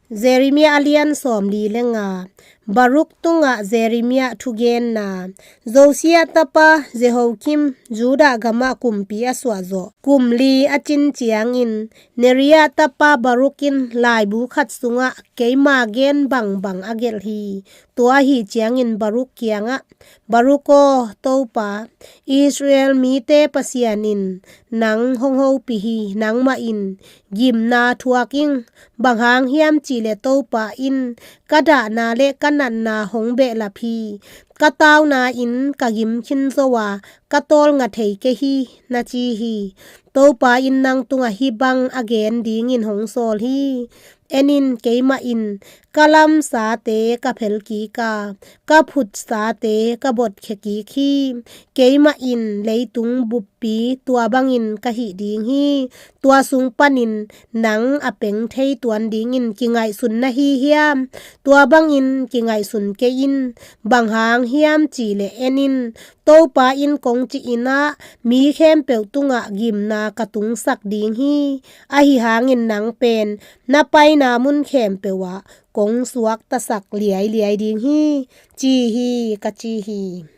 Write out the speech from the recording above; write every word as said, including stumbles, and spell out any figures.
Jeremiah a lian sawmli le nga. Baruk tungah Jeremiah thugenna. Josiah tapa Jehoiakim Judah gamah kumpi a suahzawh kum li a cin ciangin, Neriah tapa Baruk in laibu khat sungah keima gen bangbang a gelh hi. Tua ahi ciangin Baruk kiangah, Baruk aw, Topa, Israel mite Pasian in nang hong hopih hi. Nangmah in, gimna thuak ing. Bang hang hiam cihleh Topa in ka dahna le ka natna hong behlap hi. Ka tauna in ka gim khin zo a, ka tawlnga thei kei hi, na ci hi. Topa in nang tungah hih bang a gen dingin hong sawl hi. En in, keimah in ka lamsate ka phel kik a, ka phutsate ka botkhia kik hi. Keimah in leitung buppi tua bangin ka hih ding hi. Tua sung panin nang a peng thei tuan dingin kingaihsun na hi hiam? Tua bangin kingaihsun kei in. Bang hang hiam cihleh en in, Topa in kong cih in ah, mi khempeuh tungah gimna ka tungsak ding hi. Ahi hangin nang pen na paina mun khempeuh ah kong suaktasak liailiai ding hi, ci hi, ka ci hi.